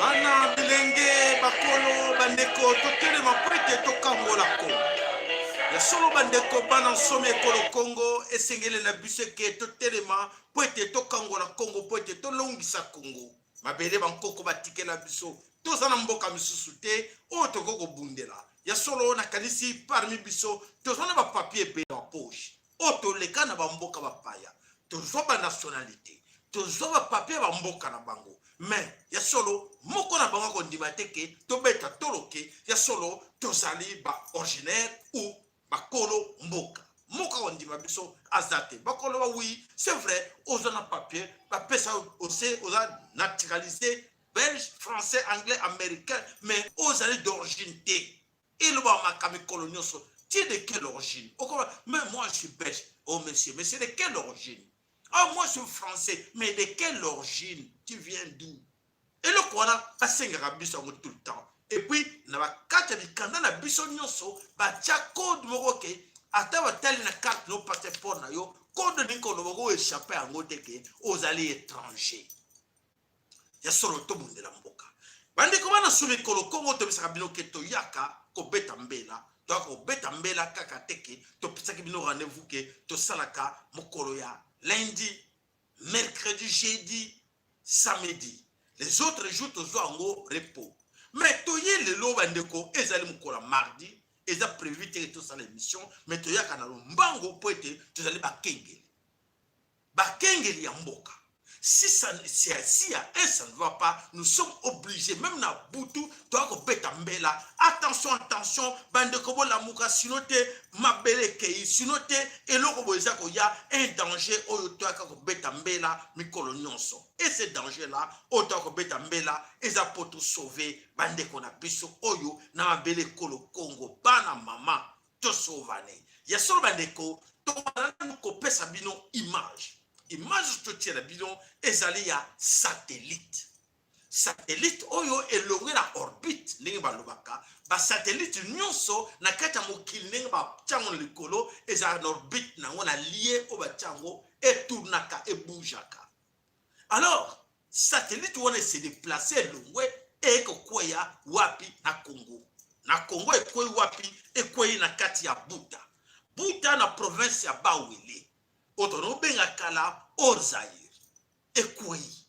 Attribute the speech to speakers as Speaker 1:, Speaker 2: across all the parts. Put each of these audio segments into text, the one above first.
Speaker 1: Bana bilenge bakolo bandeko totelema mpo ete tokangola Kongo. Ya solo bandeko bana nsomi ekolo Kongo esengeli na biso eke totelema mpo ete tokangola Kongo mpo ete tolongisa Kongo. Mabele bankoko batikela biso toza na mboka misusu te oyo tokoki kobundela. Ya solo nakanisi parmi biso toza na bapapier ebele na poche oyo toleka na bamboka bapaya tozwa banationalité tozwa bapapier ya bamboka na bango mais ya solo moko na bango akondima te ke tobeta tolo ke ya solo tozali ba originaire ou bakolo mboka moko akondima biso aza te bakoloba oui c'est vrai oza na papier bapesa ose oza naturalisé belge français anglais américain mais ozali d'origine te elobamaka mikolo nyonso tu es de quelle origine okoma mais moi je suis belge oh monsieur monsieur de quelle origine ah moi je suis français mais de quelle origine tu viens d'où eloko wana basengaka biso yango tout le temps et puis na bakati ya mikanda na biso nyonso batya code moko ke ata batali na carte no passeport na yo code ndenge koloba ko échappe yango te ke ozali étranger ya solo tobundela mboka bandeko bana su mikolo kongo tobisaka bino ke toyaka kobeta mbela toyaka kobeta mbela kaka te ke topesaki bino rendez-vous ke tosalaka mokolo ya lundi mercredi jeudi samedi les autres jours tozwa yango repos mais toye lelo bandeko ezali mokolo ya mardi eza prévu te tosala émission mais toyaka na lombango mpo ete tozali bakengeli bakengeli ya mboka si ça si, si ya un ça ne va pas nous sommes obligés même na butu toya kobeta mbela attention attention bandeko bolamuka sino te mabele ekei sino te eloko boye eza koya un danger oyo toyaka kobeta mbela mikolo nyonso et ce danger là oyo toyaka kobeta mbela eza mpo tosauve bandeko na biso oyo na mabele ekolo Congo bana mama tosovane ya solo bandeko tobanda nanu kopesa bino image image totiela bino ezali ya satellite satellite oyo elongwe na orbite ndenge balobaka basatellite nyonso na kati ya mokili ndenge batya yango na likolo ezalaka na orbite na yango na lie oyo batya yango etournaka eboujaka alors satellite wana ese deplace elongwe eye kokweya wapi na Congo na Congo ekwei wapi ekwei na kati ya Buta Buta na province ya Bawele oyo tonobenga kala Haut-Zaïre ekwei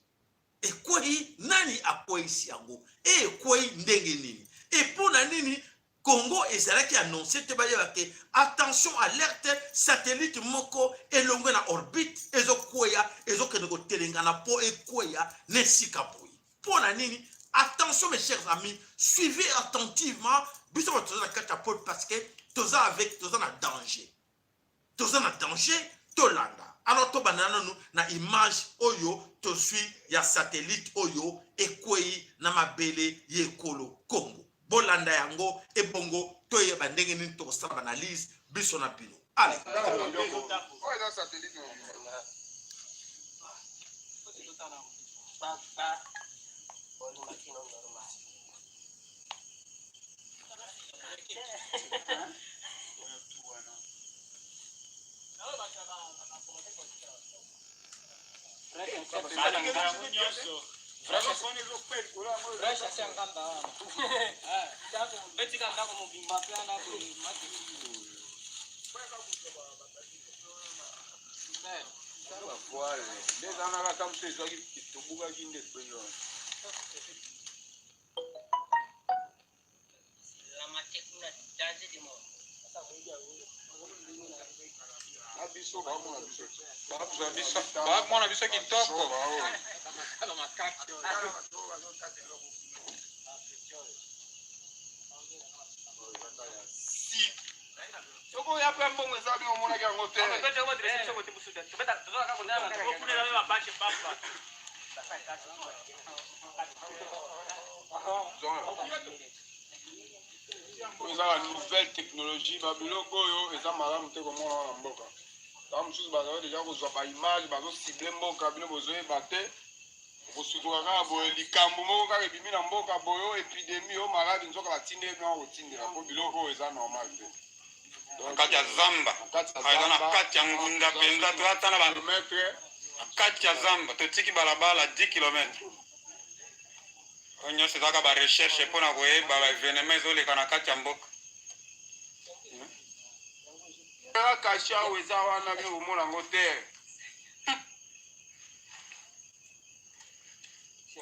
Speaker 1: ekwei nani akweisi yango e ekwei ndenge nini e mpo na nini Congo ezalaki annonce te bayeba ke attention alerte satellite moko elongwe na orbite ezokweya ezokende kotelengana mpo ekweya na esika boye mpo na nini attention mes chers amis suivez attentivement biso bato toza na kati ya pole parce que toza avec toza na danger toza na danger tolanda alors tobanda nanu na image oyo tozwi ya satellite oyo ekwei na mabele ya ekolo Congo bolanda yango ebongo toyeba ndenge nini tokosala baanalyse biso na bino ale
Speaker 2: Bamona biso kitoko.
Speaker 3: Soki oya mpe mbongo eza bino omonaki yango te. Eza ba nouvelle technologie ba biloko oyo eza malamu te komona wana mboka. Ba mosusu bazali deja kozwa ba image bazo cible mboka bino bozoyeba te. Okosutuka kaka boye likambo moko kaka ebimi na mboka boye oyo epidemie oyo maladi nzoka batindeli bino kotindela mpo biloko oyo eza normal te.
Speaker 2: Na kati ya zamba eza na kati ya ngunda mpenza toza na ba na kati ya zamba totiki balabala 10 km. Oyo nyonso ezaka ba recherche mpo na koyeba ba evenement ezoleka na kati ya mboka.
Speaker 3: Kaka kashe awa eza wana bino bomona yango te.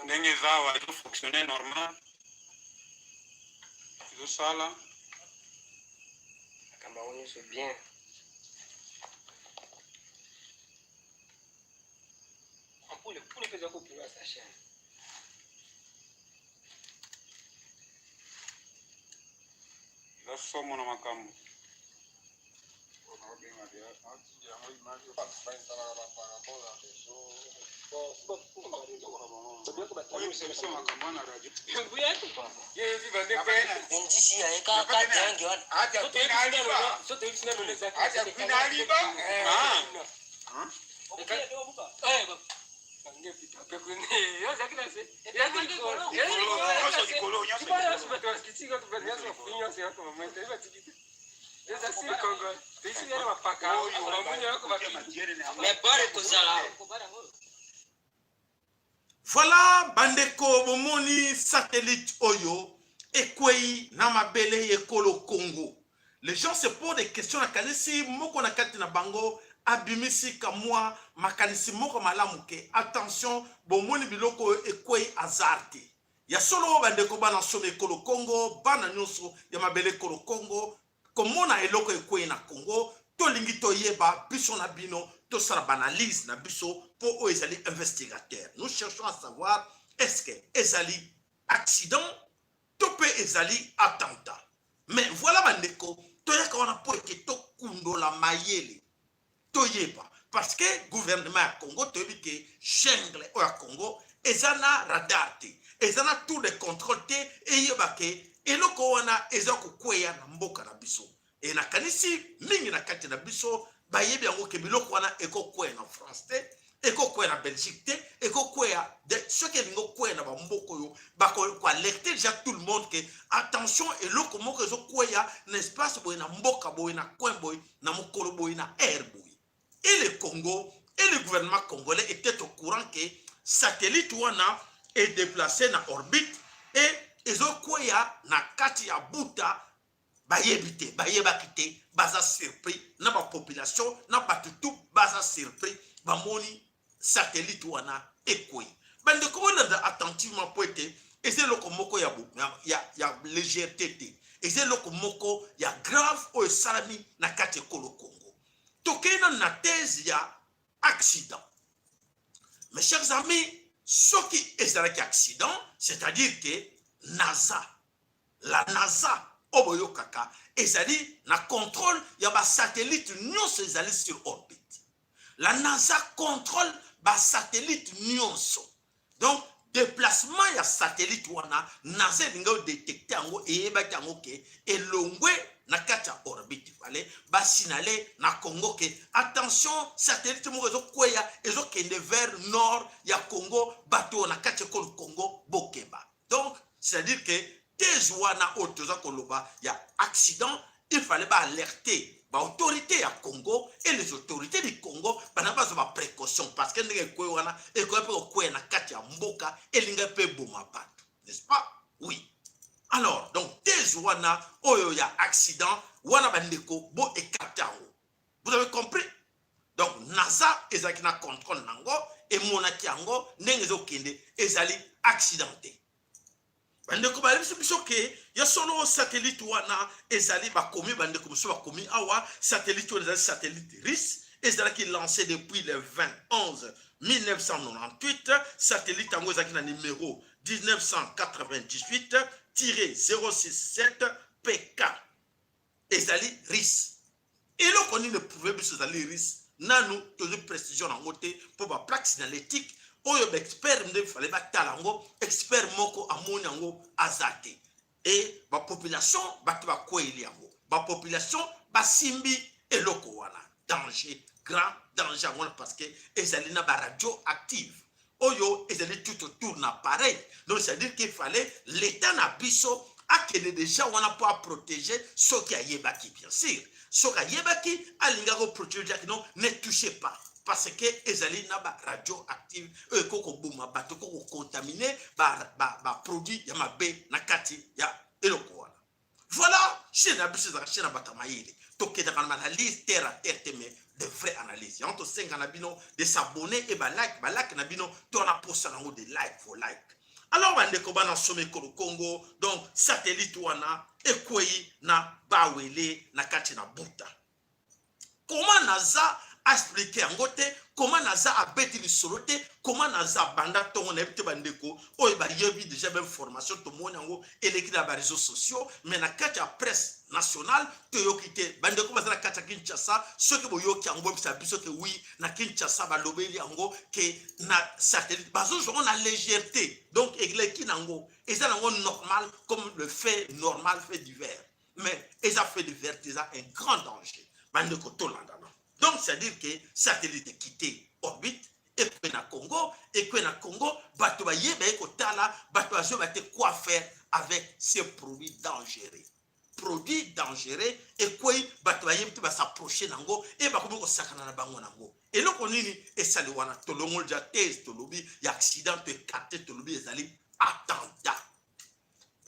Speaker 2: Ndenge eza awa ezo fonctionner normal, ezosala.
Speaker 4: Makambo yango nyonso bien. Ampule, pule mpe eza kopula sa chaîne.
Speaker 2: Eza somo na makambo. Oyebisa biso makambo wana radio.
Speaker 4: Ndisi ya eka ka dangi wana. Mais bare kozala.
Speaker 1: Voilà bandeko bomoni satellite oyo ekwei na mabele ya ekolo Congo. Les gens se posent des questions nakanisi moko na kati na bango abimisi kamwa makanisi moko malamu ke attention bomoni biloko oyo ekwei hasard te. Ya solo bandeko bana nsomi ekolo Congo, bana nyonso ya mabele ekolo Congo, komona eloko ekwei na Congo, tolingi toyeba biso na bino tosala banalyse na biso mpo oyo ezali investigateur. Nous cherchons à savoir est-ce que ezali accident to mpe ezali attentat. Mais voilà bandeko, toyaka wana mpo ete tokundola mayele toyeba parce que gouvernement ya Congo toyebi ke jungle oyo ya Congo eza na radar te, eza na tour de contrôle te, eyeba ke eloko wana eza kokweya na mboka na biso. E nakanisi mingi na kati na biso bayebi yango ke biloko wana ekokweya na France te, ekokweya na Belgique te, ekokweya soki elingi okweya na bamboka oyo bakoalerte déjà tout le monde ke attention eloko moko ezokweya na espace boye na mboka boye na coin boye na mokolo boye na aire boye. Et le Congo et le gouvernement congolais était au courant que satellite wana est déplacé na orbite et ezokweya na kati ya buta. Bayebi te, bayebaki te, baza surpris na ba population na bato tout baza surpris, bamoni satellite wana ekwei. Bandeko bolanda attentivement po ete eza eloko moko ya, ya, ya, ya légèreté te, eza eloko moko ya grave oyo esalami na kati ekolo Congo. Tokei nanu na thèse ya accident. Mes chers amis, soki ezalaki accident, c'est-à-dire que NASA, la NASA oyo boyokaka ezali na contrôle ya ba satellite nyonso ezali sur orbite. La NASA contrôle ba satellite nyonso. Donc déplacement ya satellite wana NASA elingi odetecte yango, eyebaki yango ke elongwe na kati ya orbite, fale basinale na Congo ke attention satellite moko ezokweya ezokende vers nord ya Congo, bato na kati ekolo Congo bokeba. Donc c'est-à-dire que thèse wana oyo toza koloba ya accident, il fallait ba alerter ba autorité ya Congo et les autorités du Congo bana bazwa ba précaution parce que ndenge ekweyi wana ekoya mpe kokweya na kati ya mboka, elinga mpe eboma bato, n'est-ce pas? Oui. Alors donc thèse wana oyo ya accident wana bandeko bo écarte yango. Vous avez compris? Donc NASA ezalaki na contrôle nango, emonaki yango ndenge ezokende, ezali accidenté. Bandeko bayebisi biso ke ya solo satellite wana ezali bakomi, bandeko mosusu bakomi awa satellite wana ezali satellite russe, ezalaki lancé depuis le 20 11 1998. Satellite yango ezalaki na numéro 1998-067 PK, ezali russe. Eloko nini eprouve biso ezali russe? Nanu tozwi précision yango te mpo ba plaque signalétique oyo ba expert nde fale batala yango, expert moko amoni yango aza te. E ba population bato bakweyeli yango, ba population basimbi eloko wana, danger, grand danger yango wana, parce que ezali na ba radio active oyo ezali tout autour na appareil. Donc c'est à dire qu'il fallait l'état na biso akende déjà wana mpo aprotéger. Soki ayebaki, bien sûr, soki ayebaki alingaki koprotéger, non, ne touchez pas. Parce que ezali na ba radio active oyo ekoki koboma bato, ekoki kocontamine baproduit ba, ba ya mabe na kati ya eloko wana. Voilà, chaîne na biso ezalaka chaîne ya bato ya mayele. Tokendaka na analyse terre à terre te, mais de vraie analyse. Yango tosenga na bino de s'abonner e balike, balike na bino to na posa nango de like for like. Alors bandeko bana somi ekolo Congo, donc satellite wana ekwei na Bawele na kati na Buta. Koma naza explike yango te, koma naza abeti lisolo te, koma naza banda ntongo nayebi te. Bandeko oyo bayebi déjà bainformation, tomoni yango eleki na bareseau sociaux, mais na kati ya presse nationale toyoki te. Bandeko baza na kati ya Kinshasa, soki boyoki yango, boyebisa biso ke oui, na Kinshasa balobeli yango ke na satellite bazozwa yango na légèreté. Donc eleki nango, eza nango normal, comme le fait normal, fait divers. Mais eza fait divers te, eza un grand danger. Bandeko, tolandana. Donc c'est à dire que satellite ekite orbite, ekwe na Congo, ekwe na Congo. Bato bayeba ye kotala, bato bazoyeba te quoi faire avec ces produits dangereux. Produit dangereux ekwei, bato bayebi te basapproche nango e bakomi kosakana na bango nango. Eloko nini esali wana? Tolongoli ja thèse, tolobi ya accident, to écarte, tolobi ezali attentat.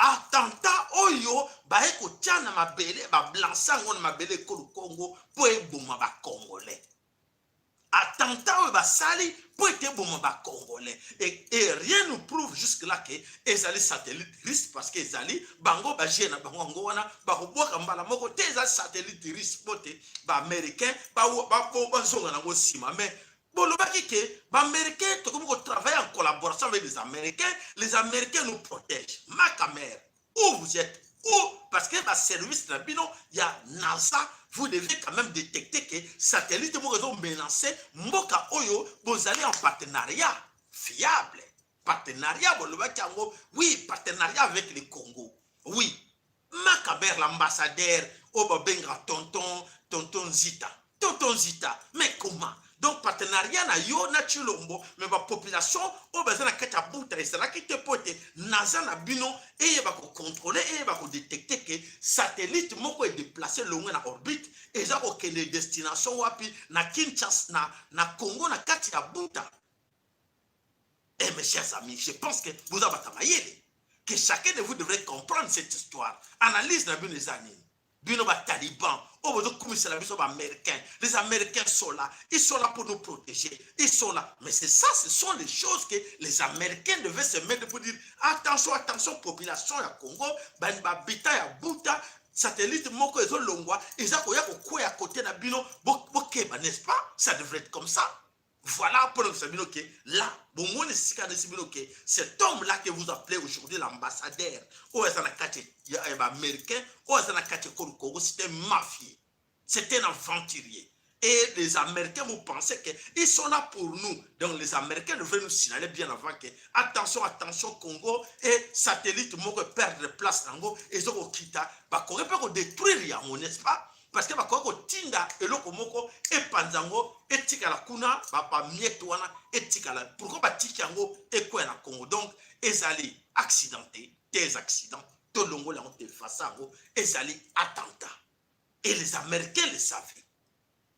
Speaker 1: Attentat oyo baye kotia na mabele, bablansa yango na mabele ekolo Congo mpo eboma bacongolais. Attentat oyo basali mpo ete eboma bacongolais, et rien nous prouve jusque là ke ezali satellite russe, parce que ezali bango baje na bango yango wana bakobwaka mbala moko te. Ezali satellite russe mpo te baaméricain bazonga nango nsima. Mais bolobaki ke baaméricain, tokomi kotravailler en collaboration avec les Américains, les Américains nous protègent. Makamere, où vous êtes, où? Parce que baservice na bino ya NASA, vous devez quand même détecter que satellite moko ezomenace mboka oyo bozali en partenariat fiable. Partenariat, bolobaki yango, oui, partenariat avec le Congo, oui. Makaber, l'ambassadeur oyo babengaka tonton, tonton Nzita, tonton Nzita, mais comment? Donc partenariat na yo na Chilombo, mais bapopulation oyo baza na kati ya Buta ezalaki te mpo ete naza na bino eyeba kocontrôle, eyeba kodétecte ke satellite moko edéplace longwe na orbite, eza kokende destination wapi? Na Kinshasa, na Congo, na kati ya Buta. Eh, mes chers amis, je pense que vous avez mayele, que chacun de vous devrait comprendre cette histoire. Analyse na bino eza nini? Bino bataliban oyo bozokumisela biso baaméricain, les Américains sont là, ils sont là pour nous protéger, ils sont là. Mais c'est ça, ce sont les choses que les Américains devaient se mettre pour dire: attention, attention, population ya Congo, babita ya Buta, satellite moko ezolongwa, eza koya kokwea kote na bino, bokeba, n'est-ce pas? Ça devrait être comme ça. Voilà pour nous bino ke là, bomoni esika nesi bino ke cet homme là que vous appelez aujourd'hui l'ambassadeur, oyo aza na kati ya baaméricain, oyo aza na kati ekolo Congo, c'est un mafieux, c'est un aventurier. Et les Américains, vous pensez qu'ils sont là pour nous. Donc les Américains devraient nous signaler bien avant que attention, attention, Congo et satellite moko perdre place nango, ezokokita, bakoki mpe kodétruire yango, n'est-ce pas? Parce que bakoki kotinda eloko moko epanza yango, etikala kuna, bamiettes wana etikala. Pourquoi batiki yango ekwea na Congo? Donc ezali accidenté te, accident tolongola yango te, efasa yango, ezali attentat. Et les Américains le savaient,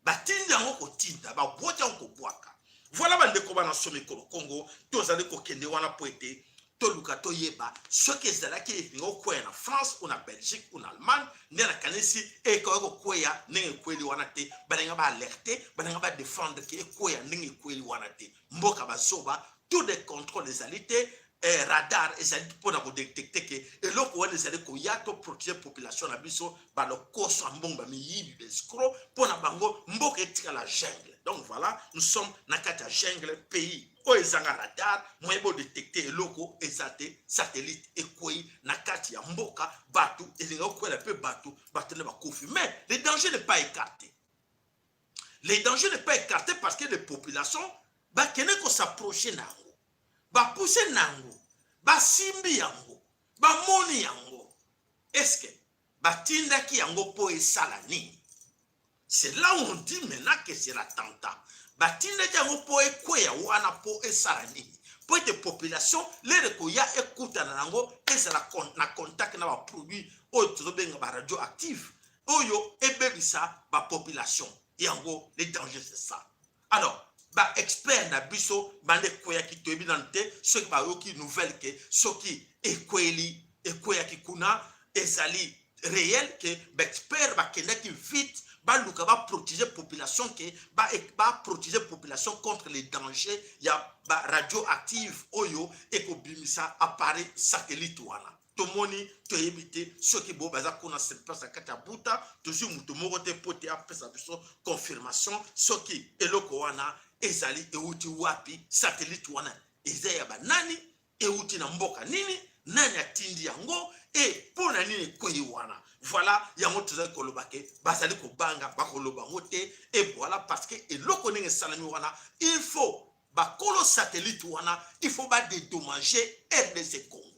Speaker 1: batindi yango kotinda, babwaki yango kobwaka. Voilà, bandeko bana so mikolo Congo, tozali kokende wana po ete toluka toyeba soki ezalaki elingi kokweya na France ou na Belgique ou na Allemagne. Nde nakanisi ekoki kokweya ndenge ekweli wana te. Balinga baalerte, balinga badefendre ke ekweya ndenge ekweli wana te. Mboka bazoba, tour de contrôle ezali te, radar ezali mpona kodétecte ke eloko wana ezali koya. To protéger population na biso. Balokoso ya mbongo, bamiyibi, baescrocs, mpona bango mboka etikala jungle. Donc voilà, nous sommes na kati ya jungle, pays oyo ezanga radar, moyen bodétecte eloko eza te. Satellite ekwei na kati ya mboka, bato elinga kokwela mpe bato, bato nde bakufi. Mais le danger n'est pas écarté, le danger n'est pas écarté, parce que les populations bakende kosapproche na yango, bapuse na yango, basimbi yango, bamoni yango. Est-ce batindaki yango mpo esala nini? C'est là où on dit maintenant que c'est l'attentat. Batindaki yango mpo ekweya wana mpo esala nini? Mpo ete population lere koya ekutana nango, ezala na contact na baproduit oyo tozobenga baradio active, oyo ebebisa bapopulation yango. Le danger, c'est ça. Alors baexpert na biso banda ekweyaki, toyebi nanu te soki bayoki nouvelle ke soki ekweli, ekweyaki kuna, ezali réel ke baexpert bakendaki vite baluka baprotéger population, ke baprotéger population contre les dangers ya baradioactive oyo ekobimisa appareil satellite wana. Tomoni, toyebi te soki bo baza kuna sur place na kati ya Buta. Tozwi moto moko te mpo te apesa biso confirmation soki eloko wana ezali euti wapi, satellite wana eza ya banani, euti na mboka nini, nani atindi yango e mpo na nini ekwei wana. Voilà, yango tozali koloba ke bazali kobanga, bakoloba yango te. E voilà, parce que eloko ndenge esalami wana, il faut bakolo satellite wana, il faut badédommager RDC Congo.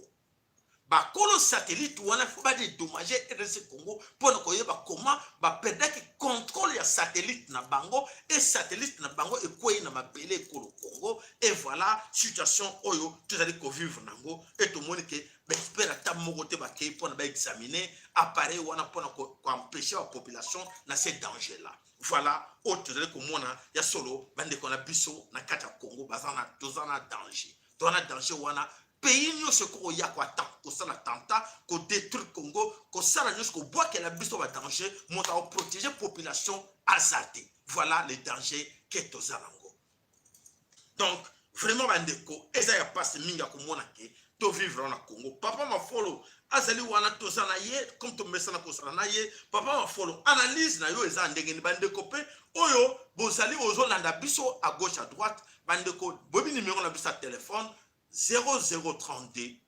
Speaker 1: Bakolo satellite wana, faut badédommager RDC Congo mpona koyeba comment baperdaki contrôle ya satellite na bango e satellite na bango ekwei na mabele ekolo Congo. Et voilà situation oyo tozali kovivre nango. E tomoni ke baexpert ata moko te bakei mpona baexamine appareil wana mpona koempêche bapopulation na ce danger là. Voilà oyo tozali komona. Ya solo, bandeko na biso na kati ya Congo baza na, toza na danger, toza na danger wana. Pays nyonso ekokoya kosala attentat, kodétruire Congo, kosala nyonso, kobwakela biso badanger, moto akoprotege population aza te. Voilà le danger ke toza nango. Donc vraiment, bandeko, eza ya mpasi mingi ya komona ke tovivre na Congo. Papa Mafolo azali wana, toza na ye comme tomesana kozala na ye. Papa Mafolo, analyse na yo eza ndenge nini? Bandeko mpe oyo bozali ozolanda biso à gauche, à droite, bandeko, boyebi numéro na biso ya telefone: 0032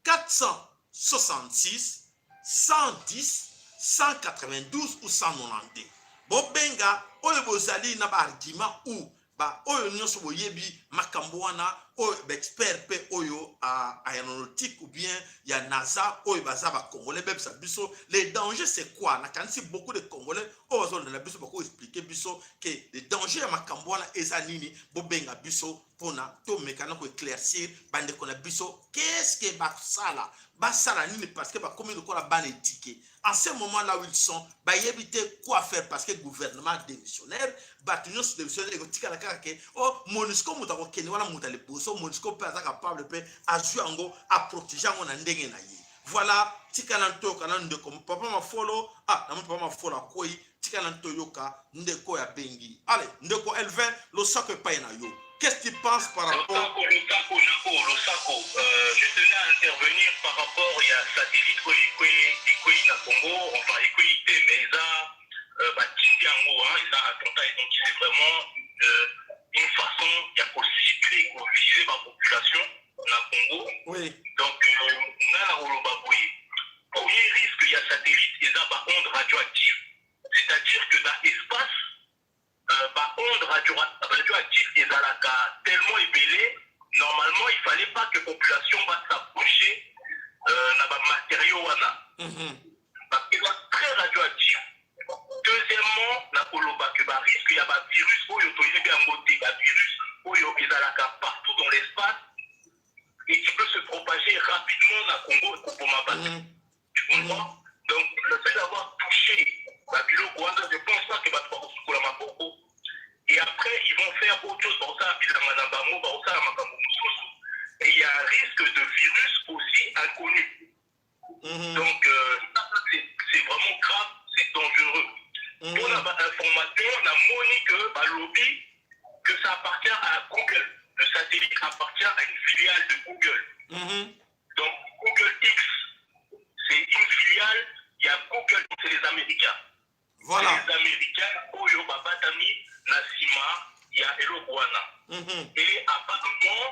Speaker 1: 466 110 192 ou 192. Bobenga oyo bozali na baargument ou ba oyo nyonso boyebi makambo wana, oyo baexpert mpe oyo aéronautique ou bien ya NASA oyo baza bacongolais, bebisa biso les dangers, c'est quoi. Nakanisi beaucoup de Congolais oyo bazolanda biso bakoexplike biso ke le danger ya makambo wana eza nini. Bobenga biso mpona tomekana koéclaircir bandeko na biso qu'est-ce que basala, basala nini, parce que bakomi lokola bana etike en ce moment là où ils sont. Bayebi te quoi faire parce que gouvernement démissionnaire, bato nyonso démissionnaire. Ekotikala kaka ke o oh, MONUSCO, moto akokende wana, moto ya liboso MONUSCO mpe aza capable mpe azwi yango, aprotege yango na ndenge na ye. Voilà, tikala toyoka na ndeko Papa Mafolo. Ah, namoni Papa Mafolo akwei. Tikala toyoka ndeko oyo abengi. Ale, ndeko Elvin, losako epai na yo. Qu'est-ce que tu penses par rapport?
Speaker 5: Losako, Losako, Nako, Losako. Je tenais à intervenir par rapport à satellite ekwei na Congo, enfin ekwei te, mais eza batindi yango, hein, eza attentat et donc c'est vraiment une façon ya kocibler, koviser ba population na Congo. Donc nga na koloba boye: premier risque ya satellite eza ba onde radioactive, c'est-à-dire que na espace ba onde radioactive ezalaka tellement ebele. Normalement, il fallait pas que population va s'approcher na bamatériaux wana parce que eza très radioactif. Deuxièmement, na koloba ke barisque ya bavirus oyo toyebi yango te, bavirus oyo ezalaka partout dans l'espace et qui peut se propager rapidement na Congo, ekoboma bato. Tu comprends? Donc le fait d'avoir touché babiloko wana, je pense pas que bato bakosukola maboko et après ils vont faire autre chose, bakosala bilanga na bango, bakosala makambo mosusu et il y a un risque de virus aussi inconnu. Donc ça, c'est vraiment grave, c'est dangereux. Mpona bainformation, namoni que balobi que ça appartient à Google. Le satellite appartient à une filiale de Google. Donc Google X, c'est une filiale. Il y a Google, c'est les Américains. C'est les Américains oyo babatami na nsima ya eloko wana. Et apparemment,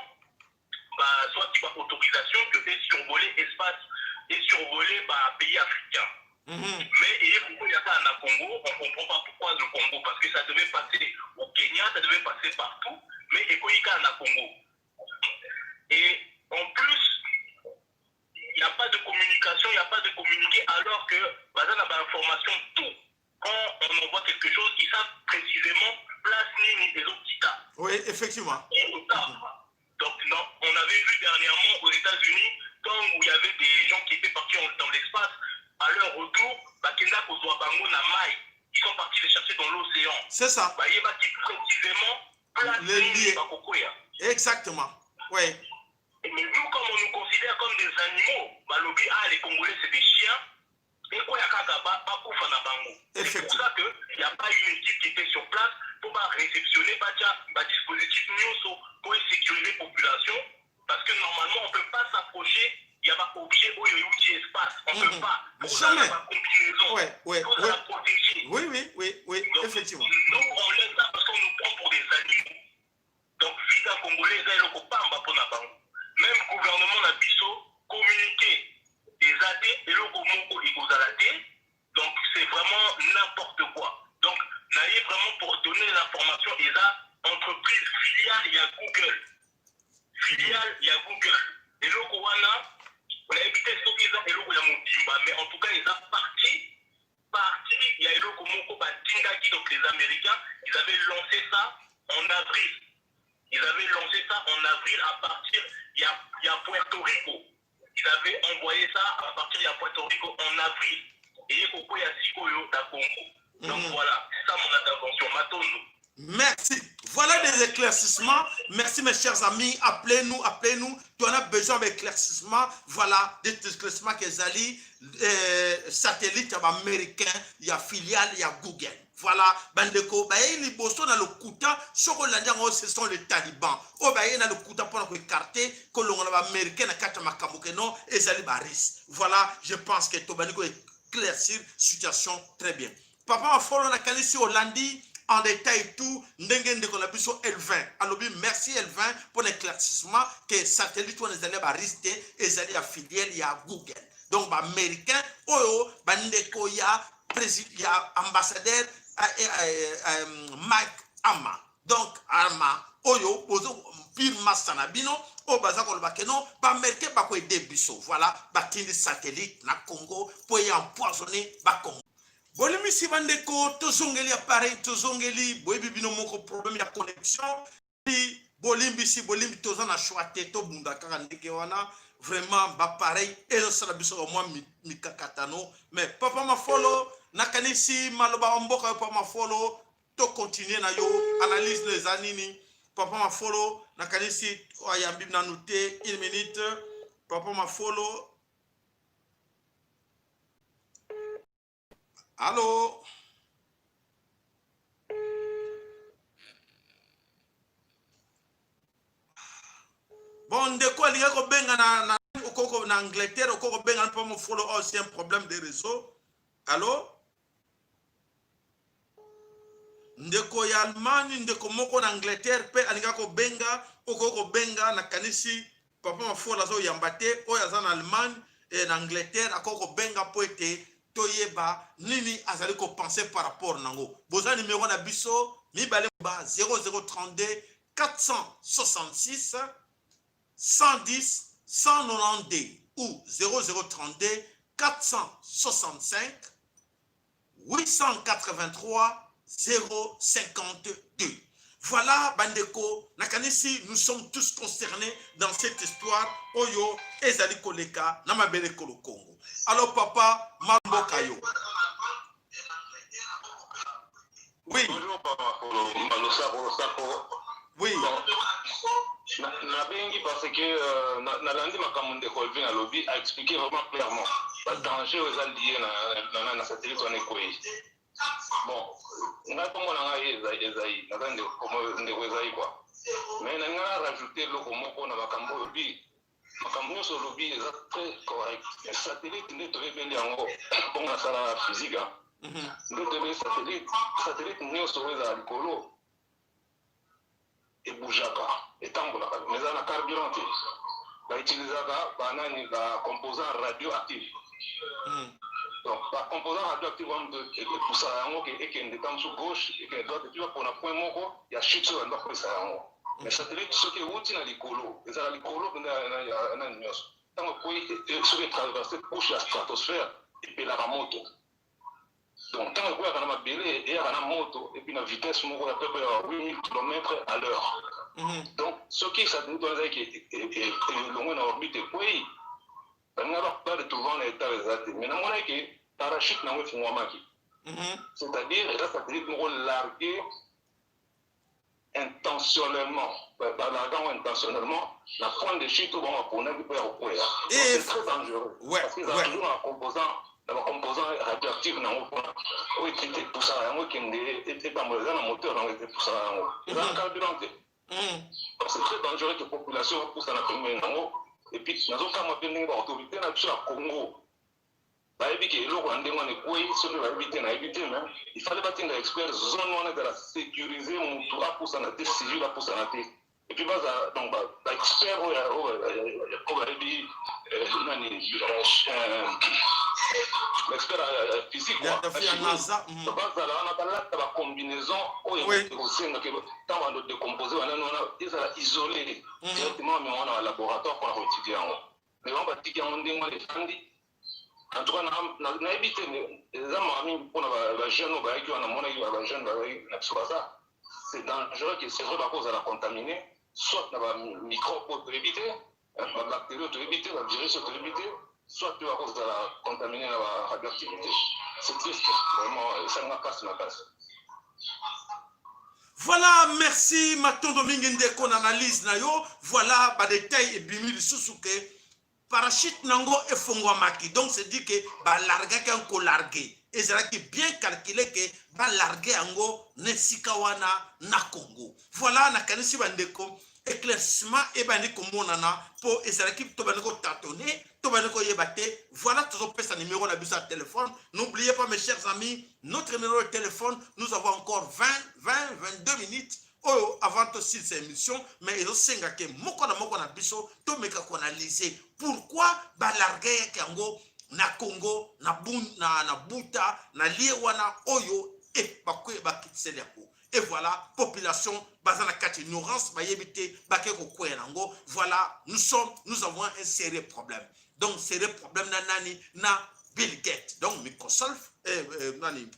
Speaker 5: bah, soit ba autorisation que esurvoler espace, esurvoler ba pays africain. Mais et pourquoi il y a ça en Congo? On ne comprend pas pourquoi le Congo, parce que ça devait passer au Kenya, ça devait passer partout, mais ekoyika na Congo. Et en plus, il n'y a pas de communication, il n'y a pas de communiqué, alors que baza na ba information tout. Quand on envoie quelque chose, ils savent précisément place nini ezokita.
Speaker 1: Oui, effectivement.
Speaker 5: Donc, non, on avait vu dernièrement aux États-Unis, quand où il y avait des gens qui étaient partis dans l'espace, à leur retour, bakenda kozwa bango na mai. Ils sont partis les chercher dans l'océan.
Speaker 1: C'est ça.
Speaker 5: Bayebaki précisément place
Speaker 1: Le
Speaker 5: nini
Speaker 1: lieu.
Speaker 5: bakokwea.
Speaker 1: Exactement. Oui.
Speaker 5: Mais nous, comme on nous considère comme des animaux, balobi, ah, les Congolais, c'est des chiens. Et quoi, kaka, ba, bakufa na bango. C'est pour
Speaker 1: Effectivement.
Speaker 5: ça qu'il n'y a pas une équipe qui était sur place pour ba réceptionner, ba tia, ba dispositif nyonso pour sécuriser la population. Parce que normalement, on ne peut pas s'approcher. Il y a pas objet où il y a eu espace. On ne peut pas. Pour ça,
Speaker 1: Jamais.
Speaker 5: la combinaison.
Speaker 1: Ouais, ouais,
Speaker 5: Pour
Speaker 1: ouais.
Speaker 5: la protéger.
Speaker 1: Oui, oui, oui, oui,
Speaker 5: Donc,
Speaker 1: effectivement.
Speaker 5: Nous, on laisse ça parce qu'on nous prend pour des animaux. Donc, vie d'un Congolais, eza eloko pamba mpona bango. Même gouvernement na biso, communiqué eza te, eloko moko ekozala te. Donc, c'est vraiment n'importe quoi. Donc, naye vraiment pour donner l'information, eza entreprise filiale ya Google. Filiale ya Google. Eloko wana, nayebi te soki eza eloko ya mobimba, mais en tout cas, eza partie ya eloko moko batindaki. Donc les Américains, ils avaient lancé ça en avril. Ils avaient lancé ça en avril à partir ya Puerto Rico. Ils avaient envoyé ça à partir ya Puerto Rico en avril. Et ekokwea sikoyo na Congo. Donc voilà, c'est ça mon intervention. Matondo.
Speaker 1: Merci. Voilà des éclaircissements. Merci mes chers amis. Appelez-nous, appelez-nous. Tu en as besoin d'éclaircissements. Voilà des éclaircissements qu'Ezali, satellite américain, il y a filiale, il y a Google. Voilà, bandeko, baye liboso na lokuta, soko landi yango, ce sont les talibans. Oyo baye na lokuta mpona koécarter kolongola baaméricain na kati ya makambo ke non, ezali barusse. Voilà, je pense que tobandi koéclaircir situation très bien. Papa Mafolo, nakanisi olandi en détail tout ndenge ndeko na biso Elvin alobi. Merci Elvin pour l'éclaircissement que satellite wana ezali ya barusse te, ezali ya filiale ya Google. Donc baaméricain oyo bandeko ya président, ya ambassadeur Mike Ama. Donc Ama oyo bozo pire masa na bino oyo baza koloba ke non, baaméricain bakoaider biso. Voilà, batindi satellite na Congo mpo eya empoisonné bacongo. Bolimisi bandeko, tozongeli appareil, tozongeli. Boyebi bino moko problème ya connexion. Bolimbisi, bolimbi, toza na choix te, tobunda kaka ndenge wana. Vraiment baappareil ezosala biso bamwa mikakatano. Mais papa Mafolo, nakanisi maloba ya mboka yo. Papa Mafolo, tocontinue na yo analyse no eza nini? Papa Mafolo, nakanisi ayambi nanu te. Une minute, papa Mafolo. Allo? Bon, ndeko alingi kobenga na okoko na Angleterre, okoko kobenga mpo Mofolo. Oh, c'est un problème de réseau. Allo, ndeko ya Allemagne, ndeko moko na Angleterre mpe alingi kobenga, okoki kobenga. Nakanisi papa Mafolo azoyamba te. Oyo aza na Allemagne e na Angleterre akoki kobenga mpo ete toyeba nini azali kopenser par rapport nango. Boza numero na biso mibale ba 0032 466 110 192 ou 0032 465 883 052. Voilà, bandeko, nakanisi, nous sommes tous concernés dans cette histoire oyo ezali koleka na mabele kolo Congo. Alors papa, mamboka yo. Oui.
Speaker 6: Bonjour papa, losako, losako.
Speaker 1: Oui.
Speaker 6: Bon, nabengi parce que nalandi makambo ndeko Elvin alobi, a expliqué vraiment clairement badanger oyo eza lié na satellite wana ekwei. Bon, ngai kombo na ngai Ezai, naza ndeko Ezai quoi. Mais na ngai na rajouter eloko moko na makambo oyo olobi. Makambo nyonso olobi eza très correct. Satellite nde toyebeli yango bongo, nasala physique nde toyebeli satellite. Satellite nyonso oyo ezala likolo ebougeaka, etambolaka, mais eza na carburant te. Bautilisaka banani, bacomposant radioactif. Donc bacomposant radioactif wana epusaka yango ke ekende ta mosu gauche, ekende droite, et puis bapona point moko ya chute oyo bandi bakolisa yango. Mais satellite soki ewuti na likolo, ezala likolo mpenza ya nani nyonso, ntango ekwei, soki etraverse couche ya stratosphère, epelaka moto. Donc ntango ekweyaka na mabele, eyaka na moto et puis na vitesse moko ya peu près ya 8000 km à l'heure. Donc soki satellite wana ezalaki elongwe na orbite, ekwei, balinga baretrouver na état eza te. Mais namonaki parachute nango efungwamaki. C'est-à-dire eza satellite moko largué intentionnellement, balarga yango intentionnellement na point de chute oyo bango baponaki mpo ya kokweya. C'est très dangereux parce que eza toujours na composant na bacomposant radioactive na yango mpona oyo epusaka yango ekende etambola, eza na moteur yango epusaka yango, eza na carburant te. Donc c'est très dangereux que population bapusana pembeni nango. Et puis nazokamwa mpe ndenge baautorité na biso ya Congo bayebi ke eloko ya ndenge wana ekwei. Soki bayebi te, nayebi te, mais il fallait batinda expert, zone wana ezala sécurise, mutu apusana te, civil apusana te. Et puis baza donc baexpert oyo bayebi nani, expert physique, bazala wana, balata bacombinaison oyo ekosengaka ntango bando décompose banani wana, ezala isolé directement, bamema wana balaboratoire mpona koétudier yango. Mais bango batiki yango ndenge wana efandi. En tout cas, nayebi te, eza mawa mingi mpona bajeune oyo bayaki wana. Monaki bajeune bazalaki na biso, baza, c'est dangereux que c'est vrai bakozala contaminé soit na bamicrobe oyo toyebi te, babactérie oyo toyebi te, bavirus oyo toyebi te, soit mpe bakozala contaminé na baradioactivité. C'est triste vraiment, esalinga mpasi makasi.
Speaker 1: Voilà, merci, matondo mingi ndeko na analyse na yo. Voilà, badetail ebimi lisusu ke parachute nango efongwamaki. Donc c'est dit que balargaki yango, kolarguer ezalaki bien calculé ke balarguer yango na esika wana na Congo. Voilà, nakanisi bandeko éclaircissement ebandi komonana, mpo ezalaki tobandi kotâtonner, tobandi koyeba te. Voilà, tozopesa numéro na biso ya téléphone. N'oubliez pas, mes chers amis, notre numéro de téléphone. Nous avons encore 20 20 22 minutes oyo avant tosilisa émission, mais ezosenga ke moko na moko na biso tomeka koanalyser pourquoi balargaki yango na Congo, na Buta, na lieu wana oyo e bakitiseli yango. Et voilà, population baza na kati ignorance, bayebi te, bake kokwea nango. Voilà, nous avons un sérieux problème. Donc sérieux problème na nani? Na Bill Gates. Donc Microsoft, nani,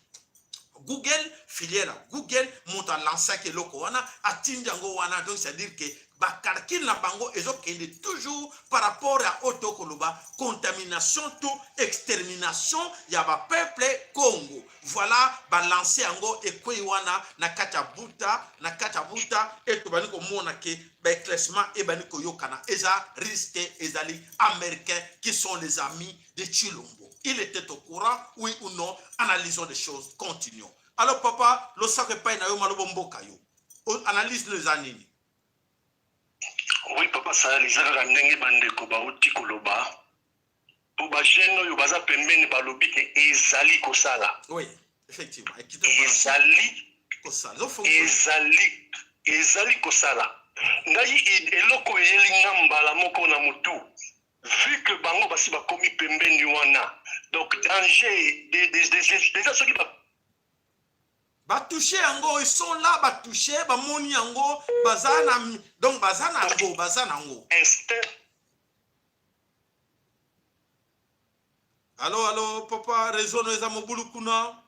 Speaker 1: Google, filiale ya Google, moto alansaki eloko wana, atindi yango wana. Donc c'est à dire que bacalcul na bango ezokende toujours par rapport ya oyo tokoloba contamination to extermination ya bapeuple Congo. Voilà, balance yango, ekwei wana na kati ya Buta, na kati ya Buta. E tobandi komona ke baéclaircissement ebandi koyokana. Eza risque, ezali américain qui sont les amis de Tshilombo. Il était au courant, oui ou non? Analysons des choses, continuons. Alors papa, losako epai na yo, malobo mboka yo, analyse no eza nini?
Speaker 5: Oui papa Sahel, eza kaka ndenge bandeko bauti koloba, po bajeune oyo baza pembeni balobi ke ezali kosala.
Speaker 1: Oui, effectivement.
Speaker 5: Ezali ezali kosala. Ngai eloko eyeli nga mbala moko na motu, vu que bango basi bakomi pembeni wana, donc danger déjà soki
Speaker 1: batouche yango, ils sont là, batouche, bamoni yango, baza na, donc baza na yango, baza na yango.
Speaker 5: Instinct.
Speaker 1: Allo, allo papa, réseau no eza mobulu kuna.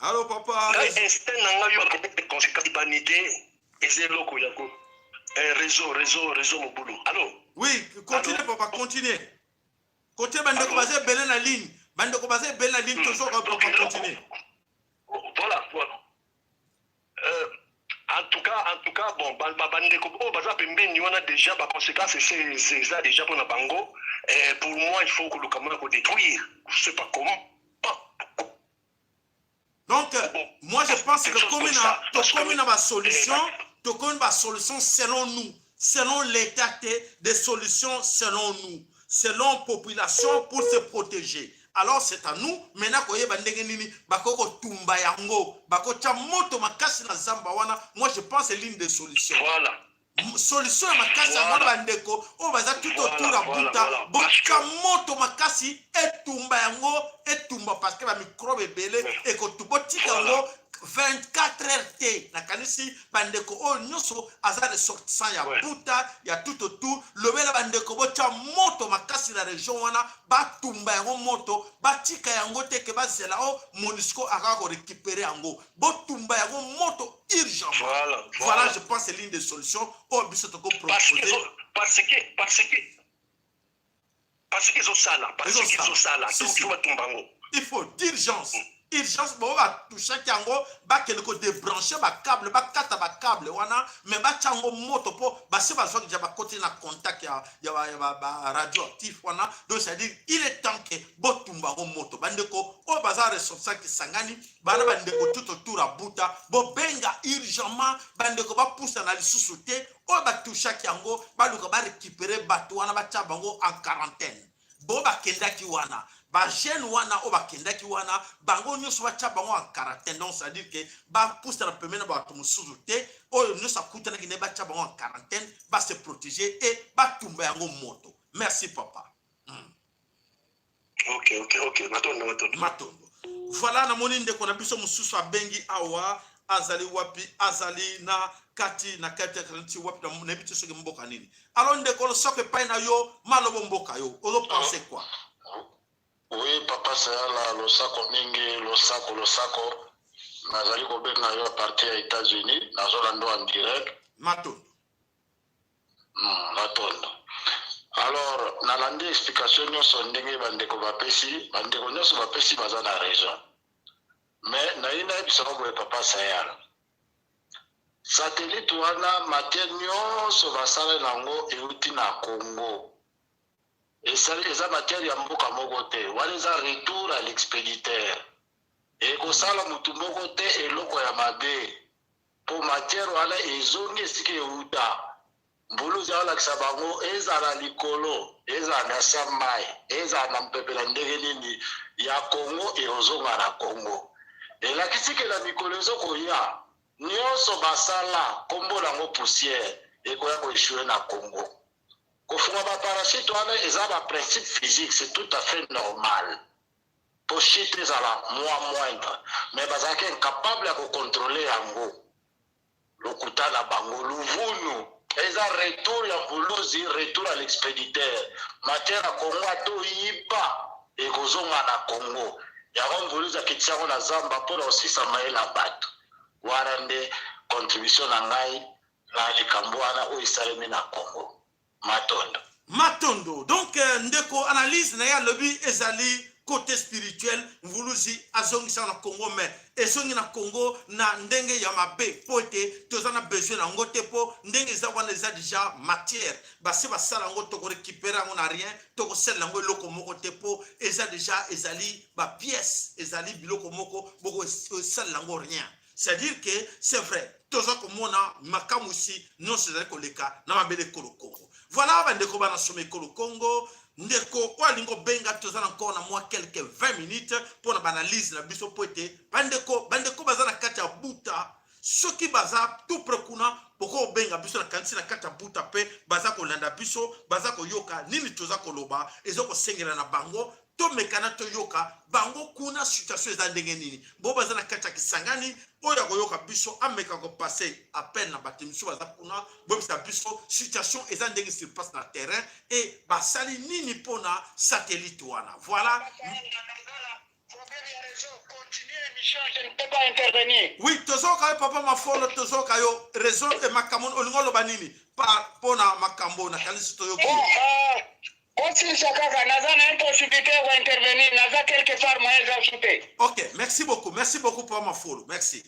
Speaker 1: Allo papa.
Speaker 5: Ngai instinct na ngai yo conséquence banike eza eloko ya ko réseau mobulu. Allo?
Speaker 1: Oui, continue. Allo? Papa, continue, continue. Bandeko baza ebele na ligne, bandeko baza ebele na ligne, toujours. Papa, continue.
Speaker 5: Voilà. En tout cas, bon, bandeko oyo baza pembeni wana, déjà baconséquence eza déjà mpona bango. Pour moi, il faut koluka moyen kodétruire, je sais pas comment.
Speaker 1: Donc moi je pense que tokomi na basolution, tokomi na basolution selon nous, selon l'état te, des solutions selon nous, selon population, pour se protéger. Alors c'est à nous maintenant koyeba ndenge nini bakoki kotumba yango, bakotya moto makasi na zamba wana. Moi je pense l'une des solutions, solution ya makasi yango wana. Bandeko oyo baza tout autour ya Buta, botya moto makasi, etumba yango, etumba, parce que bamicrobe ebele ekotu. Botika yango 24 heures te. Nakanisi bandeko oyo nyonso aza ressortissant ya Buta, ya tout autour, lobela bandeko botya moto makasi na région wana, batumba yango moto, batika yango te ke bazela o MONUSCO akaka korécupérer yango. Botumba yango moto urgemment. Voilà, je pense c'est l'une des solutions oyo biso tokoproposer.
Speaker 5: Parce que ezosala, parce que ezosala, donc faut batumba yango.
Speaker 1: Il faut d'urgence, urgence, bango batouchaki yango, bakende kodébranche bacable, bakata bacable wana, mais batya yango moto, mpo basi bazwaki deja, bakoti na contact ya ba radioactif wana. Donc c'est à dire, il est temps ke botumba yango moto. Bandeko oyo baza responsable Kisangani, bana, bandeko tout autour ya Buta, bobenga urgemment bandeko, bapusana lisusu te. Oyo batouchaki yango, baluka barécupérer bato wana, batya bango en quarantaine. Bo bakendaki wana, bajeune wana oyo bakendaki wana, bango nyonso batya bango en quarantaine. Donc c'est à dire ke bapusana pembeni na bato mosusu te. Oyo nyonso akutanaki nde, batya bango en quarantaine, base protéger e batumba yango moto. Merci, papa.
Speaker 6: Ok, matondo, matondo.
Speaker 1: Matondo. Voilà, namoni ndeko na biso mosusu abengi awa. Azali wapi? Azali na kati ya kanti wapi? Nayebi te soki mboka nini. Alors ndeko, losako epai na yo, malobo mboka yo, ozopense quoi?
Speaker 6: Oui, papa Sayala, losako mingi, losako, losako. Nazali kobenga yo à partir ya États-Unis, nazolanda en direct.
Speaker 1: Matondo.
Speaker 6: Matondo. Alors nalandi explication nyonso ndenge bandeko bapesi. Bandeko nyonso bapesi baza na raison, mais nayi nayebisaka boye, papa Sayala: satellite wana, matière nyonso basala yango euti na Congo. Esali eza matière ya mboka moko te. Wana eza retour à l'expéditeur. Ekosala motu moko te eloko ya mabe, mpo matière wana ezongi esika euta. Mbuluzi aolakisa bango, ezala likolo, ezala na sa mai, ezala na mpepe, na ndenge nini ya Kongo, ekozonga na Kongo. Elakisi ke na mikolo ezokoya nyonso basala nkombo nango poussière, ekoya koéchouer na Congo. Kofunga baparachute wana eza baprincipe physique, c'est tout à fait normal po chute ezala mwa moindre, mais bazalaki incapable ya kocontrôler yango. Lokuta na bango, luvunu, eza retour ya mbuluzi, retour à l'expéditeur. Matière ya Congo, atoyiba, ekozonga na Congo. Yango mbuluzi akitisi yango na zamba mpona kosisa mayele ya bato wana. Nde contribution na ngai na likambo wana oyo esalemi na Congo. Matondo.
Speaker 1: Matondo. Donc ndeko, analyse na ye, alobi ezali côté spirituel. Mvuluzi azongisa na Congo, mais ezongi na Congo na ndenge ya mabe, mpo ete toza na besoin na yango te, mpo ndenge eza wana, eza déjà matière basi basala yango. Tokorécupérer yango na rien, tokosalela yango eloko moko te, mpo eza déjà, ezali bapièce, ezali biloko moko bokosalela yango rien. C'est-à-dire que c'est vrai, toza komona makamwisi nyonso ezali koleka na mabele ekolo Congo. Voilà, bandeko bana soma ekolo Congo, ndeko oyo alingi obenga, toza na encore na mwa quelque 20 minutes mpo na baanalyse na biso, mpo ete bandeko baza na kati ya Buta, soki baza tout près kuna, bokobenga biso. Na kanisi na kati ya Buta mpe baza kolanda biso, baza koyoka nini toza koloba. Eza kosengela na bango, tomekana toyoka bango kuna situation eza ndenge nini. Bo baza na kati ya Kisangani, oyo akoyoka biso, ameka kopasser appel na bato misusu baza kuna, boyebisa biso situation eza ndenge sur place na terrain e basali nini mpona satellite wana. Voilà.
Speaker 7: Je ne peux pas intervenir.
Speaker 1: Oui, tozoyoka yo, papa Mafolo, tozoyoka yo. Raison e makambo olingi oloba nini mpona makambo? Nakanisi toyoki.
Speaker 7: Bon, kosilisa kaka, naza na impossibilité ya kointervenir, naza quelque part, moyen eza su te.
Speaker 1: Ok, merci beaucoup, merci beaucoup, papa Mafolo, merci.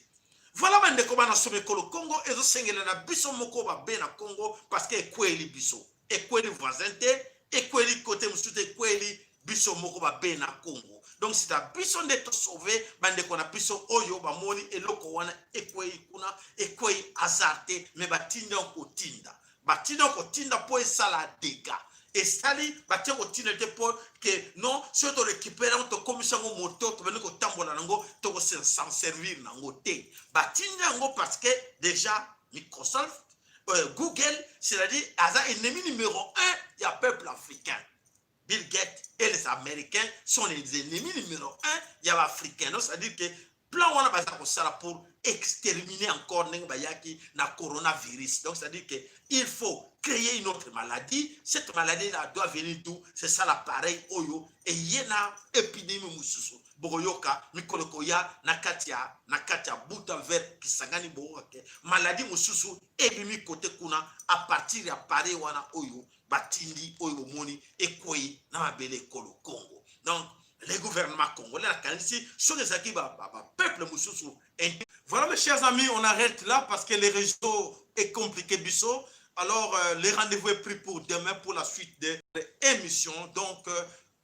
Speaker 1: Voilà, bandeko bana soma ekolo Congo, ezosengela na biso moko babe na Congo, parce que ekweli biso, ekweli voisin te, ekweli kote mosusu te, ekweli biso moko babe na Congo. Donc c'est à biso nde tosauve bandeko na biso oyo bamoni eloko wana ekwei kuna. Ekwei hasard te, mais batinda kotinda, batinda kotinda mpo esala dégâts. Esali, batie kotinda te mpo ke non, soki torécupérer yango, tokomisi yango moto, tobandi kotambola nango, tokos'en servir nango te. Batinda yango parce que déjà Microsoft, Google, c'est-à-dire aza ennemi numéro 1 ya peuple africain. Bill Gates et les Américains sont les ennemis numéro 1 ya baafricain. Donc c'est-à-dire que plan wana baza kosala pour exterminer encore, ndenge bayaki na coronavirus. Donc c'est-à-dire que il faut créer une autre maladie. Cette maladie là doit venir d'où? C'est ça, l'appareil oyo eye na épidémie mosusu. Bokoyoka mikolo koya na kati ya Buta vers Kisangani, bokoyoka ke maladie mosusu ebimi kote kuna à partir ya appareil wana oyo batindi, oyo bomoni ekwei na mabele ekolo Congo. Donc Le gouvernement congolais nakanisi soki ezalaki bapeuple mosusu. Voilà, mes chers amis, on arrête là parce que les réseaux est compliqué biso. Alors le rendez-vous est pris pour demain pour la suite de l'émission. Donc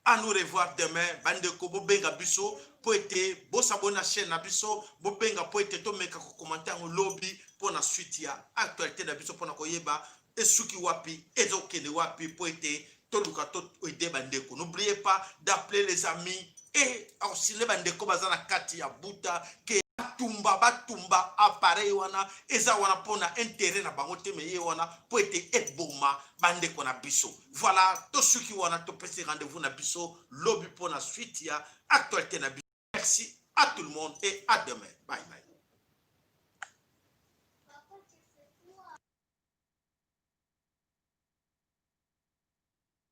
Speaker 1: à nous revoir demain. Bandeko, bobenga biso po ete bosabonner na chaîne na biso. Bobenga po ete tomeka kocommenter yango lobi mpo na suite ya actualité na biso, mpona koyeba esuki wapi, ezokende wapi, po ete toluka toaider bandeko. N'oubliez pas d'appeler les amis et osile bandeko baza na kati ya buta ke batumba batumba appareil wana. Eza wana mpona intérêt na bango te, me ye wana mpo ete eboma bandeko na biso. Voilà, tosuki wana, topesi rendez-vous na biso lobi mpona suite ya actualité na biso. Merci à tout le monde et à demain. Bye bye.